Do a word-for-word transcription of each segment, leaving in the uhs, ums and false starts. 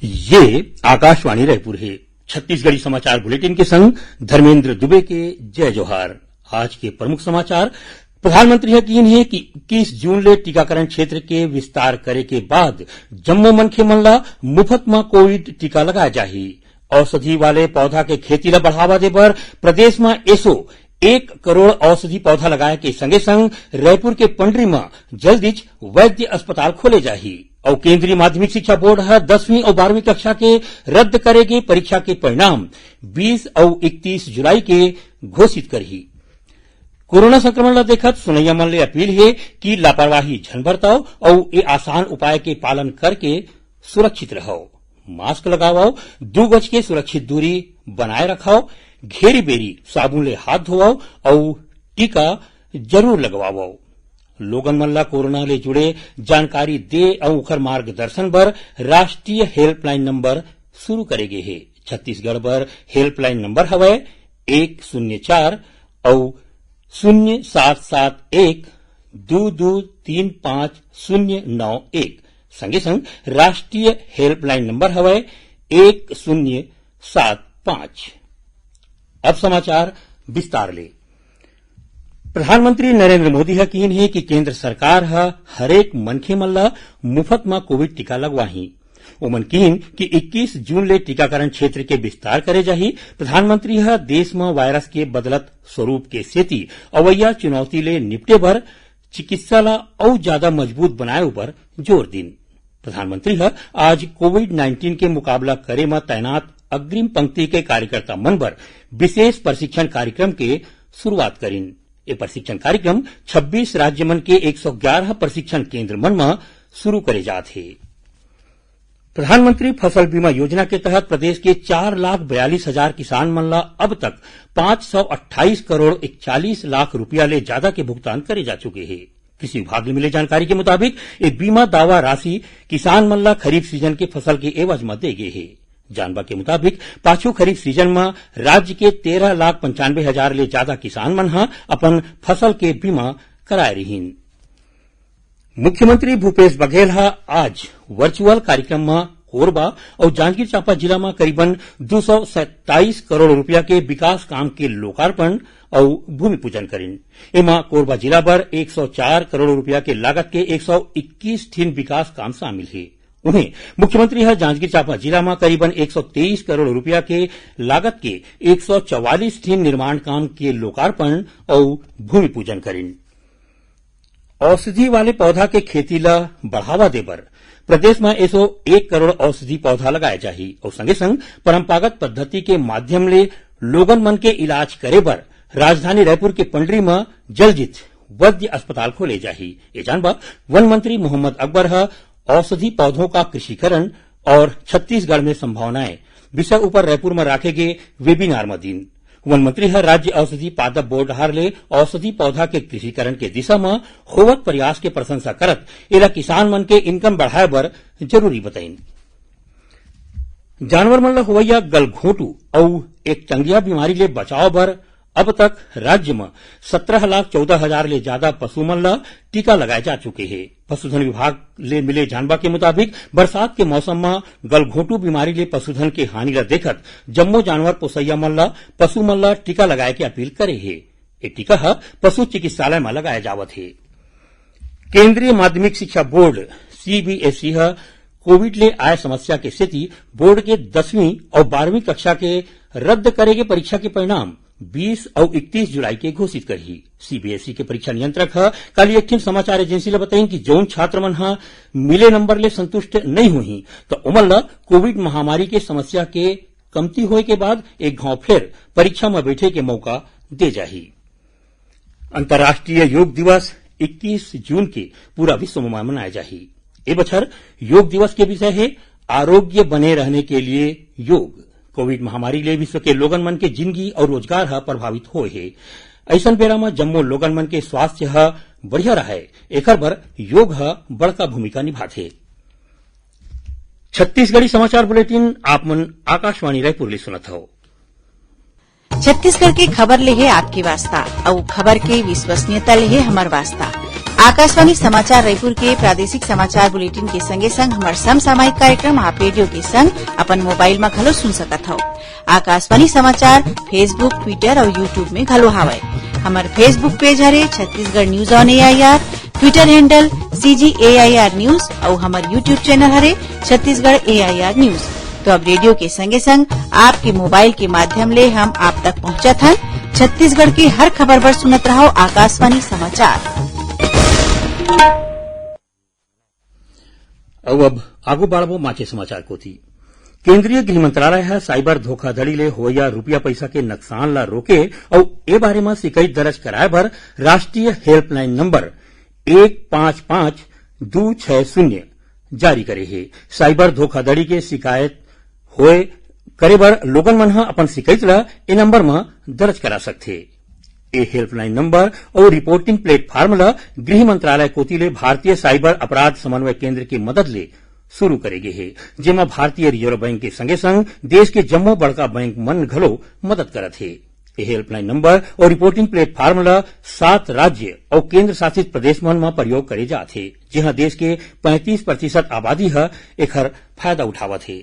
ये आकाशवाणी रायपुर हे। छत्तीसगढ़ी समाचार बुलेटिन के संग धर्मेंद्र दुबे के जय जोहार। आज के प्रमुख समाचार। प्रधानमंत्री ह किहिन हे कि इक्कीस जून ले टीकाकरण क्षेत्र के विस्तार करे के बाद जम्मो मनखे मन ला मुफ्त म कोविड टीका लगाए जाही। औषधि वाले पौधा के खेती ला बढ़ावा दे बर प्रदेश म एसो एक करोड़ औषधि पौधा लगाए के संगे संग रायपुर के पंडरी म जल्दीच वैद्य अस्पताल खोले जाही। अउ केंद्रीय माध्यमिक शिक्षा बोर्ड ह दसवीं अउ बारहवीं कक्षा के रद्द करे गे परीक्षा के परिणाम बीस अउ इकतीस जुलाई के घोषित करही। कोरोना संक्रमण ल देखत सुनैया मन ले अपील हे कि लापरवाही झन बरतव अउ ए आसान उपाय के पालन करके सुरक्षित रहव। मास्क लगावव, दू गज के सुरक्षित दूरी बनाए रखव, घेरी बेरी साबुन ले हाथ धोवव अउ टीका जरूर लगवावव। लोगन मन ला कोरोना ले जुड़े जानकारी दे अउ ओखर मार्गदर्शन बर राष्ट्रीय हेल्पलाइन नंबर शुरू करे गे हे। छत्तीसगढ़ बर हेल्पलाइन नंबर हवय एक शून्य चार अउ शून्य सात सात एक दू दू तीन पाँच शून्य नौ एक। संगे संग राष्ट्रीय हेल्पलाइन नंबर हवय एक शून्य सात पाँच। अब समाचार विस्तार ले। प्रधानमंत्री नरेंद्र मोदी ह किहिन हे कि केंद्र सरकार ह हरेक मनखे मन ल मुफ्त म कोविड टीका लगवाही। ओमन किहिन कि इक्कीस जून ले टीकाकरण क्षेत्र के विस्तार करे जाही। प्रधानमंत्री ह देश म वायरस के बदलत स्वरूप के सेती अवइया चुनौती ले निपटे बर चिकित्सा ला अउ ज्यादा मजबूत बनाए उपर जोर दिन। प्रधानमंत्री ह आज कोविड नाइन्टीन के मुकाबला करे म तैनात अग्रिम पंक्ति के कार्यकर्ता मन बर विशेष प्रशिक्षण कार्यक्रम के शुरुआत करिन। ए प्रशिक्षण कार्यक्रम छब्बीस राज्य मन के एक सौ ग्यारह प्रशिक्षण केंद्र मन म शुरू करे जात हे। प्रधानमंत्री फसल बीमा योजना के तहत प्रदेश के चार लाख बयालीस हजार किसान मन ला अब तक पाँच सौ अट्ठाईस करोड़ इकतालीस लाख रुपया ले ज्यादा के भुगतान करे जा चुके हे। कृषि विभाग ले मिले जानकारी के मुताबिक, ये बीमा दावा राशि किसान मन ला खरीफ सीजन के फसल के एवज म दे गे हे। जानबा के मुताबिक, पाछू खरीफ सीजन म राज्य के तेरह लाख पंचानवे हजार ले ज्यादा किसान मन ह अपन फसल के बीमा कराए रिहीन। मुख्यमंत्री भूपेश बघेल ह आज वर्चुअल कार्यक्रम म कोरबा अउ जांजगीर चांपा जिला म करीबन दू सौ सत्ताईस करोड़ रुपया के विकास काम के लोकार्पण अउ भूमि पूजन करिन। एमा कोरबा जिला बर एक सौ चार करोड़ रुपया के लागत के एक सौ इक्कीस ठिन विकास काम शामिल हे। उहें, मुख्यमंत्री ह जांजगीर चांपा जिला म करीबन एक सौ तेईस करोड़ रुपया के लागत के एक सौ चवालीस ठिन निर्माण काम के लोकार्पण अउ भूमि पूजन करिन। औषधि वाले पौधा के खेती ला बढ़ावा दे बर प्रदेश म एसो एक करोड़ औषधि पौधा लगाए जाही अउ संगे संग परंपरागत पद्धति के माध्यम ले लोगन मन के इलाज करे बर राजधानी रायपुर के पंडरी म जलजीत वैद्य अस्पताल खोले जाही। ये जानबा वन मंत्री मोहम्मद अकबर ह औषधि पौधों का कृषिकरण और छत्तीसगढ़ में संभावनाएं विषय ऊपर रायपुर म राखे गे वेबिनार म दिन। वन मंत्री ह राज्य औषधि पादप बोर्ड डहार ले औषधि पौधा के कृषिकरण के दिशा म होवत प्रयास के प्रशंसा करत एला किसान मन के इनकम बढ़ाए बर जरूरी बताइन। जानवर मन ल होवइया गलघोंटू अउ एक टंगिया बीमारी ले बचाव बर अब तक राज्य म सत्रह लाख चौदह हजार ले ज्यादा पशु मन ल टीका लगाए जा चुके हे। पशुधन विभाग ले मिले जानबा के मुताबिक, बरसात के मौसम म गलघोंटू बीमारी ले पशुधन के हानि ल देखत जम्मो जानवर पोसइया मन ल पशु मन ल टीका लगाए के अपील करे हे। ये टीका ह पशु चिकित्सालय म लगाए जावत हे। केंद्रीय माध्यमिक शिक्षा बोर्ड, सीबीएसई ह कोविड ले आए समस्या के सेती बोर्ड के दसवीं अउ बारहवीं कक्षा के रद्द करे गे परीक्षा के परिणाम बीस अउ इकतीस जुलाई के घोषित करही। सीबीएसई के परीक्षा नियंत्रक ह काली एक ठिन समाचार एजेंसी ल बताइन कि जउन छात्र मन ह मिले नंबर ले संतुष्ट नइ होही, त ओमन ल कोविड महामारी के समस्या के कमती होए के बाद एक घांव फेर परीक्षा म बैठे के मौका दे जाही। अंतर्राष्ट्रीय योग दिवस इक्कीस जून के पूरा विश्व म मनाए जाही। ए बछर योग दिवस के विषय हे आरोग्य बने रहने के लिए योग। कोविड महामारी ले विश्व के लोगन मन के जिंदगी अउ रोजगार ह प्रभावित होए हे। अइसन बेरा म जम्मो लोगन मन के स्वास्थ्य ह बढ़िया रहय, एखर बर योग ह बड़का भूमिका निभाथे। छत्तीसगढ़ी समाचार बुलेटिन आप मन आकाशवाणी रायपुर ले सुनत हव। छत्तीसगढ़ के खबर ले हे आपके वास्ता, अउ खबर के विश्वसनीयता ले हे हमर वास्ता। आकाशवाणी समाचार रायपुर के प्रादेशिक समाचार बुलेटिन के संगे संग हमर समसामयिक कार्यक्रम आप रेडियो के संग अपन मोबाइल म घलो सुन सकत हव। आकाशवाणी समाचार Facebook, Twitter अउ YouTube में घलो हावय। हमर Facebook पेज हरे Chhattisgarh news on AIR, Twitter handle CG AIR news अउ हमर YouTube चैनल हरे छत्तीसगढ़ एआईआर न्यूज। तो अब रेडियो के संगे संग आपके मोबाइल के माध्यम ले हम आप तक पहुंचत हन। छत्तीसगढ़ के हर खबर बर सुनत रहव आकाशवाणी समाचार। अउ अब आगू बढ़बो माचे समाचार कोति। केंद्रीय गृह मंत्रालय ह साइबर धोखाधड़ी ले होवइया रुपया पइसा के नकसान ला रोके अउ ए बारे म शिकायत दर्ज कराए बर राष्ट्रीय हेल्पलाइन नंबर एक पाँच पाँच दू छह शून्य जारी करे हे। साइबर धोखाधड़ी के शिकायत होए करे बर लोगन मन ह अपन शिकायत ल ए नंबर म दर्ज करा सकथे। ए हेल्पलाइन नंबर अउ रिपोर्टिंग प्लेटफॉर्म ल गृह मंत्रालय कोति ले भारतीय साइबर अपराध समन्वय केंद्र के मदद ले शुरू करे गे हे, जेमा भारतीय रिजर्व बैंक के संगे संग देश के जम्मो बड़का बैंक मन घलो मदद करत हे। ए हेल्पलाइन नंबर अउ रिपोर्टिंग प्लेटफॉर्म ल सात राज्य अउ केंद्र शासित प्रदेश मन म प्रयोग करे जात हे, जिहां देश के पैंतीस प्रतिशत आबादी ह एखर फायदा उठावत हे।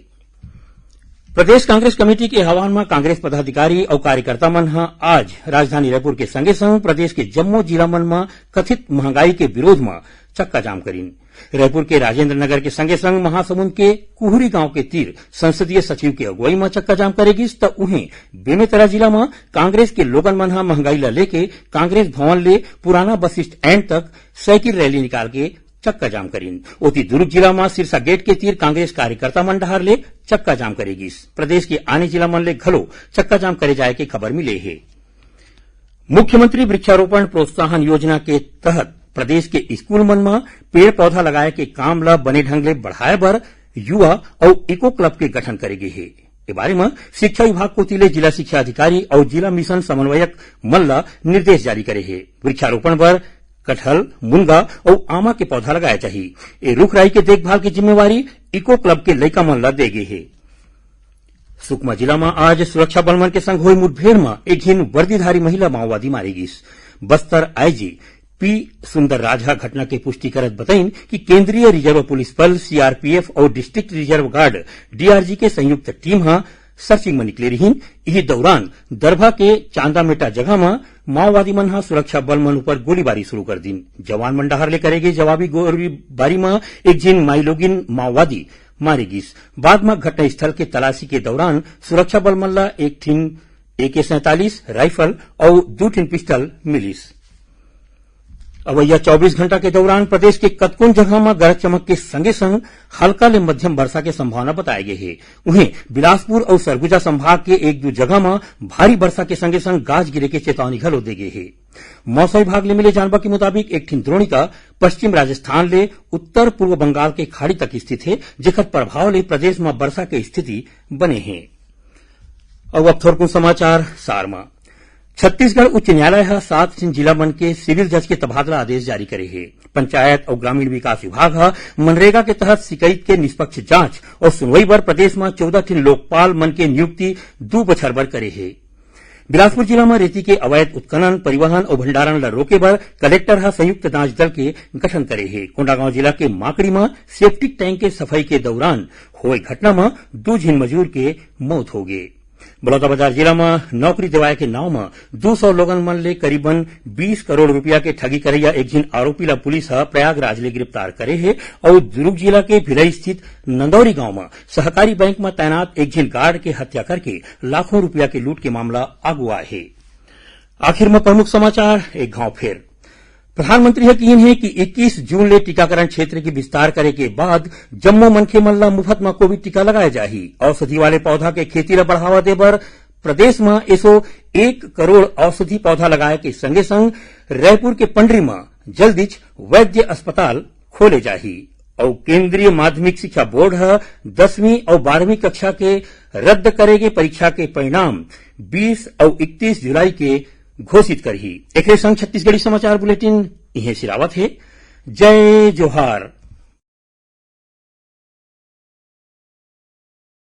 प्रदेश कांग्रेस कमेटी के आह्वान म कांग्रेस पदाधिकारी अउ कार्यकर्ता मन ह आज राजधानी रायपुर के संगे संग प्रदेश के जम्मो जिला मन म कथित महंगाई के विरोध म चक्का जाम करिन। रायपुर के राजेंद्र नगर के संगे संग महासमुंद के कुहरी गांव के तीर संसदीय सचिव के अगुवाई म चक्का जाम करे गिस, त उहें बेमेतरा जिला म कांग्रेस के लोगन मन ह महंगाई ल लेके कांग्रेस भवन ले पुराना बस स्टैंड तक साइकिल रैली निकाल के चक्का जाम करिन। ओती दुर्ग जिला म सिरसा गेट के तीर कांग्रेस कार्यकर्ता मन डहार ले चक्का जाम करे गिस। प्रदेश के आने जिला मन ले घलो चक्का जाम करे जाए के खबर मिले हे। मुख्यमंत्री वृक्षारोपण प्रोत्साहन योजना के तहत प्रदेश के स्कूल मन म पेड़ पौधा लगाए के काम ल बने ढंग ले बढ़ाए बर युवा अउ इको क्लब के गठन करे गे हे। ए बारे म शिक्षा विभाग कोति ले जिला शिक्षा अधिकारी अउ जिला मिशन समन्वयक मन ल निर्देश जारी करे हे। वृक्षारोपण बर कटहल, मुनगा अउ आमा के पौधा लगाए जाही। ए रुख राई के देखभाल के जिम्मेवारी इको क्लब के लइका मन ल दे गे हे। सुकमा जिला म आज सुरक्षा बल मन के संग होए मुठभेड़ म एक झिन वर्दीधारी महिला माओवादी मारे गिस। बस्तर आईजी पी सुंदर राज ह घटना के पुष्टि करत बताइन कि केंद्रीय रिजर्व पुलिस बल, सीआरपीएफ अउ डिस्ट्रिक्ट रिजर्व गार्ड, डीआरजी के संयुक्त टीम ह सर्चिंग म निकले रिहिन। इही दौरान दरभा के चांदामेटा जगह म माओवादी मन ह सुरक्षा बल मन ऊपर गोलीबारी शुरू कर दिन। जवान मन डहार ले करे गे जवाबी गोलीबारी म एक झिन माईलोगिन माओवादी मारे गिस। बाद म घटनास्थल के तलाशी के दौरान सुरक्षा बल मन ल एक ठिन एके सैंतालीस राइफल अउ दू ठिन पिस्टल मिलिस। अवइया चौबीस घंटा के दौरान प्रदेश के कतकोन जगह म गरज चमक के संगे संग हल्का ले मध्यम वर्षा के संभावना बताए गे हे। उहें, बिलासपुर अउ सरगुजा संभाग के एक दू जगह म भारी वर्षा के संगे संग गाज गिरे के चेतावनी घलो दे गे हे। मौसम विभाग ले मिले जानबा के मुताबिक, एक ठिन द्रोणिका पश्चिम राजस्थान ले उत्तर पूर्व बंगाल के खाड़ी तक स्थित हे, जेकर प्रभाव ले प्रदेश म वर्षा के स्थिति बने हे। अउ अब थोरकुन समाचार सार म। छत्तीसगढ़ उच्च न्यायालय ह सात झिन जिला मन के सिविल जज के तबादला आदेश जारी करे हे। पंचायत अउ ग्रामीण विकास विभाग ह मनरेगा के तहत शिकायत के निष्पक्ष जांच अउ सुनवाई बर प्रदेश म चौदह ठिन लोकपाल मन के नियुक्ति दू बछर बर करे हे। बिलासपुर जिला म रेती के अवैध उत्खनन, परिवहन अउ भंडारण ल रोके बर कलेक्टर ह संयुक्त जांच दल के गठन करे हे। कोंडागांव जिला के माकड़ी म सेप्टिक टैंक के सफाई के दौरान होए घटना म दू झिन मजूर के मौत होगे। बलौदाबाजार जिला म नौकरी देवाए के नांव म दू सौ लोगन मन ले करीबन बीस करोड़ रुपया के ठगी करइया एक झिन आरोपी ल पुलिस ह प्रयागराज ले गिरफ्तार करे हे अउ दुर्ग जिला के भिलाई स्थित नंदौरी गांव म सहकारी बैंक म तैनात एक झिन गार्ड के हत्या करके लाखों रुपया के लूट के मामला आगू आए हे। आखिर म प्रमुख समाचार एक घांव फेर। प्रधानमंत्री ह किहिन हे कि इक्कीस जून ले टीकाकरण क्षेत्र के विस्तार करे के बाद जम्मो मनखे मन ल मुफ्त म कोविड टीका लगाए जाही। औषधि वाले पौधा के खेती ल बढ़ावा दे बर प्रदेश म एसो एक करोड़ औषधि पौधा लगाए के संगे संग रायपुर के पंडरी म जल्दीच वैद्य अस्पताल खोले जाही। अउ केंद्रीय माध्यमिक शिक्षा बोर्ड ह दसवीं अउ बारहवीं कक्षा के रद्द करे गे परीक्षा के परिणाम बीस अउ इकतीस जुलाई के घोषित करही। एकरे संग छत्तीसगढ़ी समाचार बुलेटिन इहें सिरावत हे। जय जोहार।